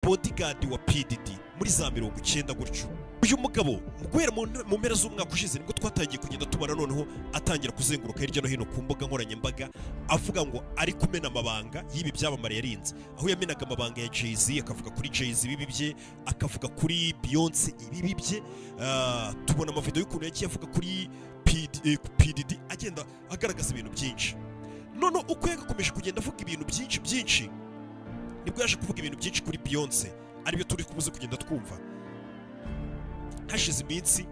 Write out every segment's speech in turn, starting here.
Bodyguard wa P Diddy muri za 90 gutyo. Uyu mugabo mu guhera mu mpera z'umwaka ushize nibwo twatangiye kugenda tubona noneho atangira kuzenguruka hirya no hino ku mbuga nkoranyambaga, avuga ngo ari kumena amabanga y'ibi byamamare yarinze, aho yamenaga amabanga ya Jay-Z, akavuga kuri Jay-Z ibibi bye, akavuga kuri Beyonce ibibi bye. Tubona amavideo y'ukuntu yagiye avuga kuri P Diddy, agenda agaragaza ibintu byinshi. None uko yagakomeje kugenda avuga ibintu byinshi byinshi, nibwo yaje kuvuga ibintu byinshi kuri Beyonce, aribyo turi kubuze kugenda twumva. Hashize iminsi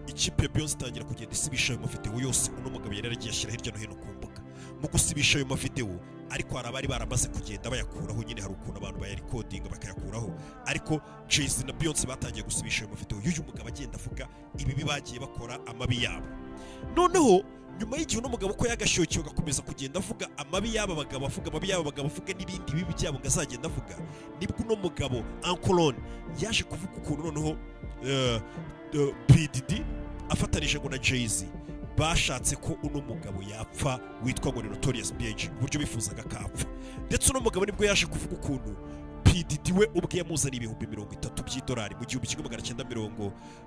ikipe ya Beyonce itangira kugenda isibisha ayo mavideo yose uno mugabo yari yaragiye ashyira hirya no hino ku mbuga. Mu gusibisha ayo mavideo ariko, hari abari baramaze kugenda bayakuraho nyine, hari ukuntu abantu bayarikodinga bakayakuraho, ariko Jay-Z na Beyonce batangiye gusibisha ayo mavideo y'uyu mugabo agenda avuga ibibi bagiye bakora, amabi yabo. Noneho nyuma y'igihe uno mugabo ko yagashyukiwe agakomeza kugenda avuga amabi y'aba bagabo, avuga amabi y'aba bagabo, avuga n'ibindi bibi byabo ngo azagenda avuga, nibwo uno mugabo Uncle Ron yaje kuvuga ukuntu noneho P Diddy afatanije ngo na Jay-Z bashatse ko uno mugabo yapfa witwa ngo ni Notorious B.I.G., uburyo bifuzaga kapfa. Ndetse uno mugabo nibwo yaje kuvuga ukuntu P Diddy we ubwe yamuzaniye 30,000 by'idolari mu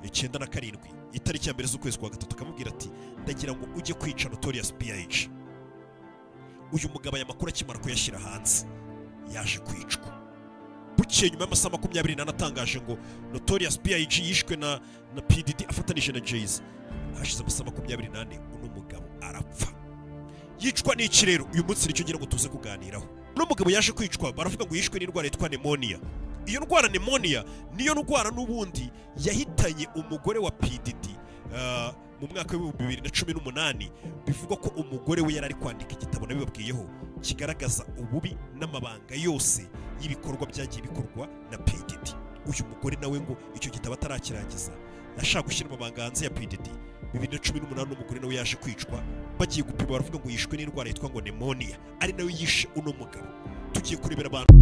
1997, itariki ya 1 z'ukwezi kwa gatatu, akamubwira ati: "Ndagira ngo ujye kwica Notorious B.I.G." Uyu mugabo aya makuru akimara kuyashyira hanze yaje kwicwa bukeye nyuma y'amasaha 24 atangaje ngo Notorious B.I.G. yishwe na P Diddy afatanije na Jay-Z. Hashize amasaha 24 uno mugabo arapfa. Yicwa n'iki rero? Uyu munsi nicyo ngira ngo tuze kuganiraho. Uno mugabo yaje kwicwa, baravuga ngo yishwe n'indwara yitwa pneumonia. Iyo ndwara pneumonia niyo ndwara n'ubundi yahitanye umugore wa P Diddy mu mwaka wa 2018. Bivugwa ko umugore we yari ari kwandika igitabo nabibabwiyeho, kigaragaza ububi n'amabanga yose y'ibikorwa byagiye bikorwa na P Diddy. Uyu mugore nawe ngo icyo gitabo atarakirangiza, ashaka gushyira amabanga hanze ya P Diddy, 2018 umugore nawe yaje kwicwa. Bagiye gupima baravuga ngo yishwe n'indwara yitwa ngo pneumonia, ari nayo yishe uno mugabo. Tugiye kurebera abantu.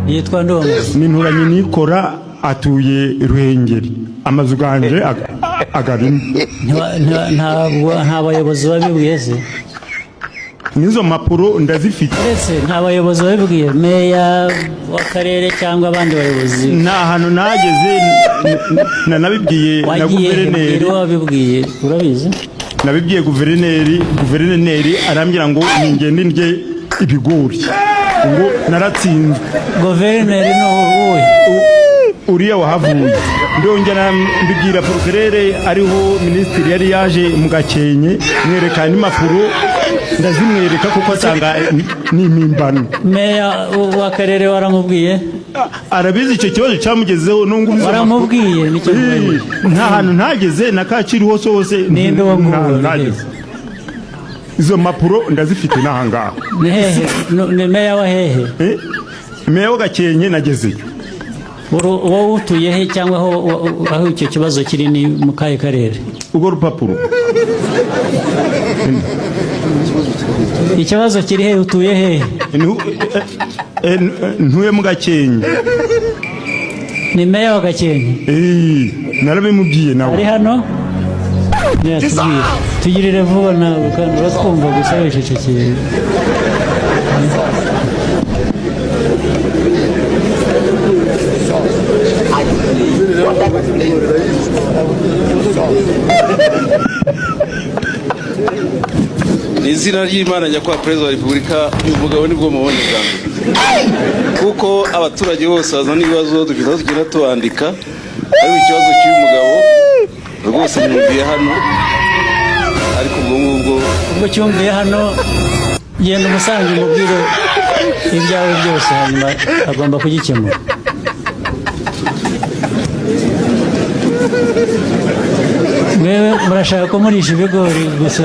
Yitwa Ndongo. Ninturanye nikora, atuye Ruhengeri, amazu ganje agarimo. Ntabwo nta bayobozi babibwiye se? N'izo mpapuro ndazifite. Uretse nta bayobozi babibwiye, meya w'akarere cyangwa abandi bayobozi? Nta hantu nageze, nanabibwiye na Wagiye he? guverineri. Mbwira uwo wabibwiye, urabizi? Nabibwiye guverineri, guverineri arambwira ngo ningende ndye ibigori, ngo naratsinzwe. Guverineri ni uwuhe? Uriya wahavuye. Ndongera mbibwira procureur, ariho minisitiri yari yaje mu Gakenke, mwereka n'impapuro, ndazimwereka kuko asanga ni impimbano. Meya w'akarere waramubwiye? Arabizi, icyo kibazo cyamugezeho nubwo izo mpapuro- Waramubwiye nicyo mubwiye. Nta hantu ntageze, na Kacyiru hose hose. Ninde uwo Nta hantu nguwo? ntageze. Izo mpapuro ndazifite n'ahangaha. Ni hehe? Ni meya wa hehe? Meya wa Gakenke nagezeyo. Wowe utuye he, cyangwa aho icyo kibazo kiri ni mu kahe karere? Urwo rupapuro. Ikibazo kiri he? Utuye hehe? Ntuye mu Gakenke. Ni meya wa Gakenke? Narabimubwiye nawe. Ari hano? Tubwire, tugirire vuba nawe kandi uratwumva gusa wicecekeye. Ni izina ry'Imana, nyakubahwa Perezida wa Repubulika, uyu mugabo nibwo mubonye bwa mbere, kuko abaturage bose bazana ibibazo dufite aho tugenda tubandika, ariko ikibazo cy'uyu mugabo rwose mwumviye hano, ariko ubwo ngubwo. Ubwo cyumviye hano, genda umusange umubwire ibyawe byose, hanyuma agomba kugikemura. Mwewe murashaka kumurisha ibigori gusa.